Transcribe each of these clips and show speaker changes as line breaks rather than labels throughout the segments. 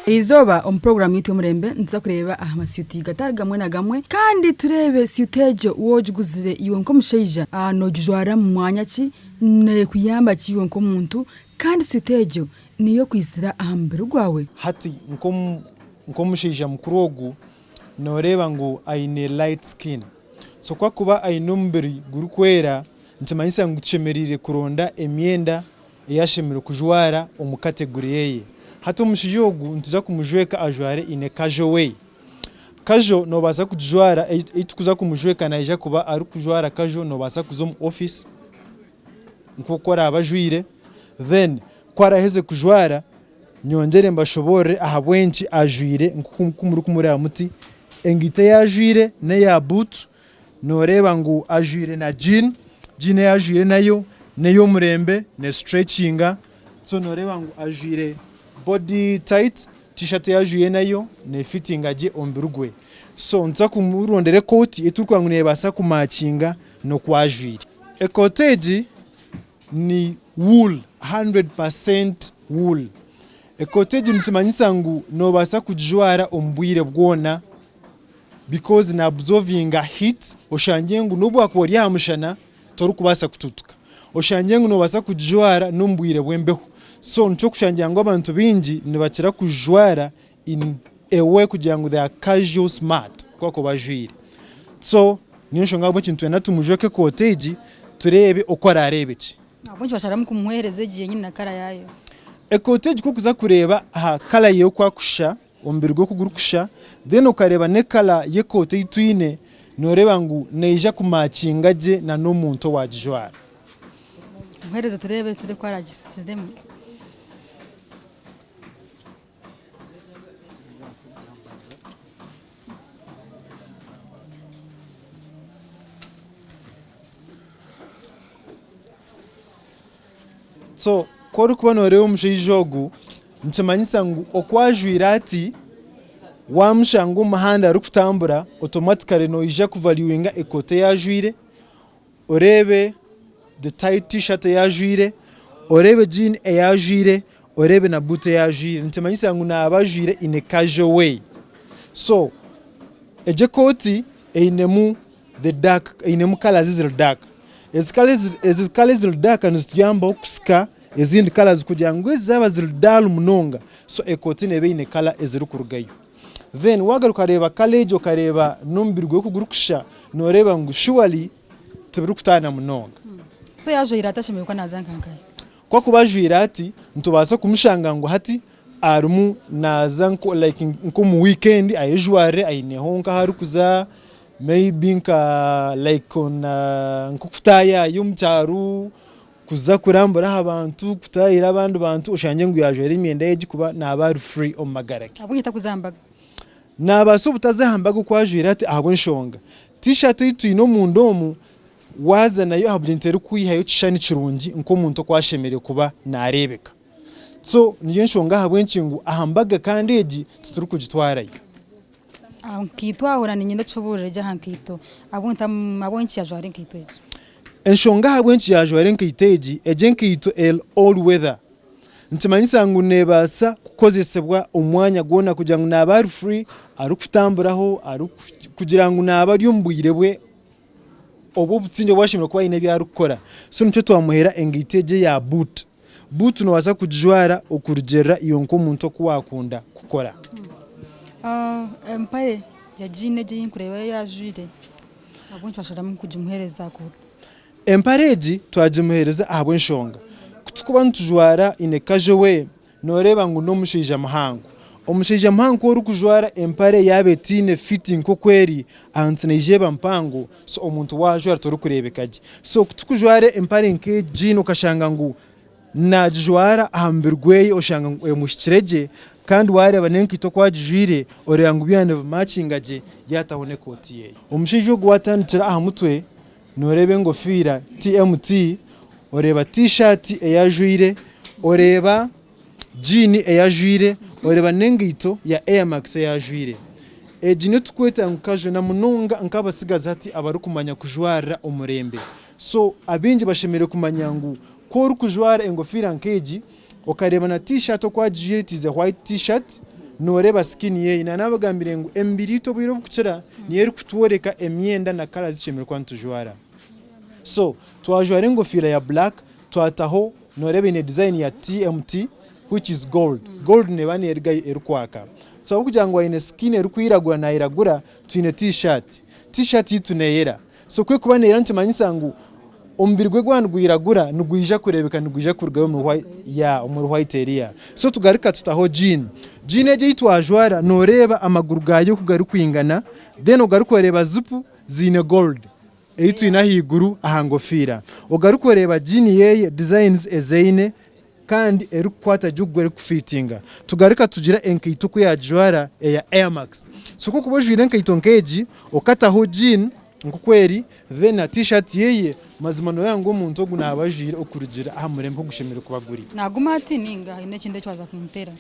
Erizooba omu puroguraamu yaitu y'omurembe nituza kureeba aha masyuti gatari gamwe na gamwe kandi tureebe syuti egyo waaba ogiguzire iwe nk'omushaija noogijwara mu mwanya ki, neekuyamba ki iwe nk'omuntu kandi syuti egyo niyo ekwizira aha mubiri gwawe.
Hati nk'omushaija mukuru ogu nooreeba ngu aine light skin so ku arikuba aine omubiri gurikwera nikimanyisa ngu tushemereire kuronda emyenda ei ashemereire kujwara omu category ye. Hati omushaija ogu nituza kumujweka ajware in a casual way. Casual noobaasa kugijwara ei turikuza kumujweka naija kuba arikujwara casual noobaasa kuza omu office nk'oku araabe ajwaire then ku araaheze kujwara Nyongyere mbashoboorore ahabw'enki ajwaire nk'oku murikumureeba muti. Engaito ei ajwaire n'eya buutu, nooreeba ngu ajwaire na jiini, jiini ei ajwaire nayo n'ey'omurembe neesiturekinga, so nooreeba ngu ajwaire body tight, tiishaati ei ajwaire nayo neefitinga gye omubiri gwe. So nituza kumurondera ekooti ei turikureeba ngu neebaasa kumakinga n'oku ajwaire. Ekooti egi Ni wool, 100% wool. Ekooti egi nikimanyisa ngu nobaasa kugijwara omu bwire bwona because na absorbinga heat oshangye ngu nobu wakuba ori aha mushana torikubaasa kututuka. Oshangye ngu nobaasa kugijwara n'omu bwire bw'embeho. So nikyo orikushangira ngu abantu baingi nibakira kugijwara in a way kugira ngu they are casual smart ku barikuba bajwaire. So niyo nshonga ahabw'enki nitwenda tumujweke ekooti egi tureebe oku araareebe gye.
Ahabw'enki basharamu kumuheereza egi yenyini na kara yaayo?
Ekooti egi ku orikuza kureeba aha kala ye oku arikushusha, omubiri gwe oku gurikushusha, then okareeba n'ekala y'ekooti ei twine, nooreeba ngu neija kumakinga gye na n'omuntu owaagijwara.
Muheereze tureebe tureebe ku araagisiremu.
So ku orikuba nooreeba omushaija ogu, nikimanyisa ngu oku ajwaire ati, waamushanga omu muhanda arikutambura, automatically noija kuvaluinga ekooti ei ajwaire, oreebe the tight t-shirt ei ajwaire, oreebe jean ei ajwaire, oreebe na buutu ei ajwaire. Nikimanyisa ngu naaba ajwaire in a casual way. So egi ekooti einemu the dark, einemu colours eziri dark. Ezi colours ezi colours eziri dark nizituyambaho kusika ezindi colours kugira ngu ezi zaaba ziri dull munonga, so ekooti neeba eine colour ezirikurugayo. Then waagaruka okareeba colour egyo okareeba n'omubiri gwe oku gurikushusha, nooreeba ngu surely tibirikutaana munonga.
So yaajwaire ati ashemereire kuba naaza nka nkahi?
Ku akuba ajwaire ati, nitubaasa kumushanga ngu hati arimu naaza nko like nk'omu weekend ayejwarire aineho nk'ahu arikuza maybe nka like on nk'okutaayaaya omu kyaro, Kuza kurambura aha bantu, kutaahirira abandi bantu oshangye ngu yaajwara emyenda ye egi kuba naaba ari free omu magara ge.
Ahabw'enki atakuza aha mbaga?
Naabaasa obutaza aha mbaga oku ajwaire ati ahabw'enshonga T-shirt ei twine omunda omu waaza nayo aha bugyenyi terikwihayo kishushani kirungi nk'omuntu oku ashemereire kuba naareebeka. So niyo nshonga ahabw'enki ngu aha mbaga kandi egi titurikugitwarayo.
Aha nkaito aho niinyenda otushoboorore gye aha nkaito ahabw'enki yajwara enkaito egyo.
Enshonga ahabw'enki yajwara enkaito egi, egi enkaito eri all weather. Nikimanyisa ngu nebaasa kukozesebwa omwanya gwona kugira ngu naaba ari free, arikutamburaho, kugira ngu naaba ari omu bwire bwe obw'obusingye obu ashemereire kuba aine ebi arikukora. So nikyo twamuheera enkaito egi eya boot. Buutu noobaasa kugijwara okurugiirira iwe nk'omuntu oku waakunda kukora.
Empare ya jiini egi ei nkureeba ei ajwaire ahabw'enki washaramu kugimuheereza aha kooti?
Empare egi twagimuheereza ahabw'enshonga ku turikuba nitujwara in a casual way nooreeba ngu n'omushaija muhango. Omushaija muhango ku orikujwara empare yaaba etaine fiti nk'oku eri ahansi neija eba mpango so omuntu waajwara torikureebeka gye. So ku turikujwara empare nk'egi jiini okashanga ngu naagijwara aha mubiri gwe oshanga ngu emuhikire gye kandi waareeba n'enkaito oku agijwaire oreeba ngu byona nibimakinga gye yaataho n'ekooti ye. Omushaija ogu waatandikira aha mutwe nooreeba engofiira TMT, oreeba tiishaati ei ajwaire, oreeba jiini ei ajwaire, oreeba n'engaito ya Airmax ei ajwaire. Egi niyo turikweta ngu casual na munonga nk'abatsigazi hati abarikumanya kujwarira omurembe. So abaingi bashemereire kumanya ngu ku orikujwara engofiira nk'egi, okareeba na T-shirt oku agijwaire it is a white T-shirt, Nooreeba skin yeeye naanabagambire ngu emibiri yaitu obwire obukukira niyo erikutworeka emyenda na colour ezi tushemereire kuba nitujwara. So twajwara engofiira ya black twataho nooreeba eine design ya TMT which is gold. Gold neeba neerugayo erikwaka. So ahabw'okugira ngu aine skin erikwiragura nairagura, twine t-shirt. T-shirt yaitu neeyera. So ku erikuba neeyera nikimanyisa ngu omubiri gwe gwaba nigwiragura nigwija kureebeka nigwija kurugayo omuri yeah, omuri white area. So tugaruka tutaho jean. Jean egi ei twajwara nooreeba amaguru gaayo oku garikwingana then ogaruka oreeba zipu ziine gold ei twine ahaiguru aha ngofiira. Ogaruka oreeba jean yeeye designs ezi eine kandi erikukwata gye ogu erikufiitinga. Tugaruka tugira enkaito oku yaagijwara eya Air Max. So ku orikuba ojwaire enkaito nk'egi okataho jean nk'oku eri then na t-shirt yeye, mazima nooreeba ngu omuntu ogu naaba ajwaire okurugiirira aha murembe ogu gushemereire kuba guri.
Naaguma ati nainga haine ekindi eki waaza kumuteeraho?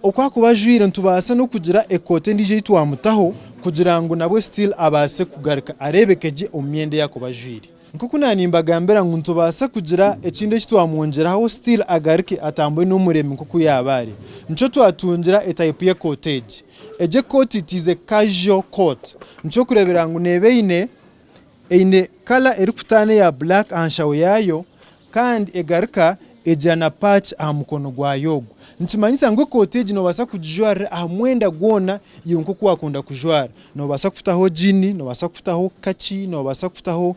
Oku akuba ajwaire nitubaasa n'okugira ekooti endiijo ei twamutaho kugira ngu nabwe still abaase kugaruka areebeke gye omu myenda ei akuba ajwaire. Nk'oku naanimbagambira ngu nitubaasa kugira ekindi eki twamwongyeraho still agaruke atambure n'omuremi nk'oku yaaba ari. Nikyo twatungira etype y'ekooti egi. Egi ekooti it is a casual coat. Nikyo orikureebera ngu neeba eine eine colour erikutaana eya black aha nshaho yaayo kandi egaruka egira na patch aha mukono gwayo ogu. Nikimanyisa ngu ekooti egi noobaasa kugijwarira aha mwenda gwona iwe nk'oku waakunda kujwara. Noobaasa kutaho jiini, noobaasa kutaho kaki, noobaasa kutaho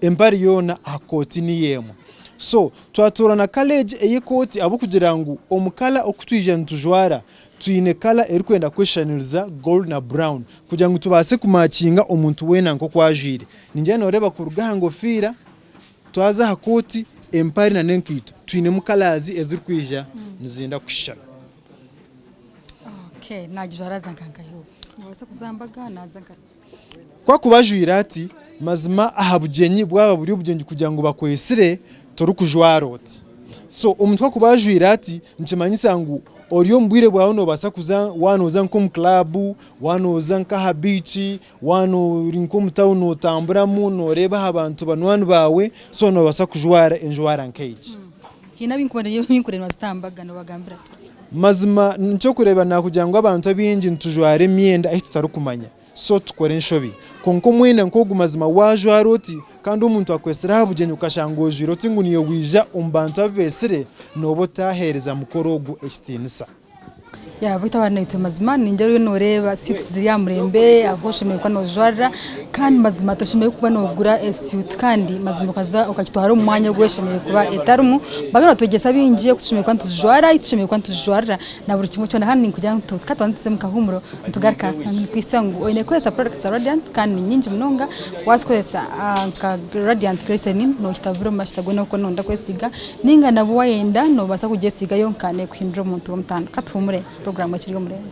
empare yoona aha kooti niyo emwe. So twatoorana kala egi ey'ekooti ahabw'okugira ngu omu kala oku twija nitujwara twine kala erikwenda kweshushaniriza gold na brown kugira ngu tubaase kumakinga omuntu weena nk'oku ajwaire. Ningira nooreeba kuruga aha ngofiira Twaza aha kooti, empare na n'enkaito twinemu colours ezirikwija nizenda kushushana.
Okay, nagijwara aza nka nkahi obwo? Nabaasa kuza aha mbaga naza nkahi?
Ku akuba ajwaire ati, mazima aha bugyenyi bwaba buri obugyenyi kugira ngu bakwesire torikujwara oti. So omuntu ku akuba ajwaire ati nikimanyisa ngu ori omu bwire bwawe noobaasa kuza waaba nooza nk'omu club, waaba nooza nk'aha beach, Waaba ori nk'omu tawuni nootamburamu nooreeba aha bantu banywani baawe, so noobaasa kujwara enjwara nk'egi.
Haine abu nkureeba nibazita aha mbaga noobagambira ki?
Mazima nikyokureeba naakugira ngu abantu abaingi nitujwara emyenda ei tutarikumanya so tukora enshobi. Kwonka omwenda nk'ogu mazima waajwara oti kandi omuntu akwetsire aha bugyenyi okashanga ojwaire oti ngu niiwe waija omu bantu abu beetsire, nooba otaaheereza mukoro ogwo ekitiinisa.
Yaaba beitu abaana naitwe mazima ningira oriyo noreeba suits ziri aha murembe ahu oshemereire kuba nozijwarira kandi mazima toshemereire kuba nogura esuit kandi mazima okaza okagitwara omu mwanya ogu eshemereire kuba etarimu. Bariyo nibatwegyesa bingi oku tushemereire kuba nituzijwara, ahu tushemereire kuba nituzijwarira na buri kimwe kyona kandi ninkugira ngu ka tubanze tuze omu kahuumuro nitugaruka nitukwitsya ngu oine kukozesa products za Radiant kandi ni nyingi munonga wazikozesa nka Radiant Glycerin nokitabura omu majuta goona oku orikuba noyenda kwesiiga. Ninga nabwo wayenda nobaasa kugyesiiga yonka nekuhindura omuntu w'omutaano. Katuhumure, puroguraamu ekiri omurembe.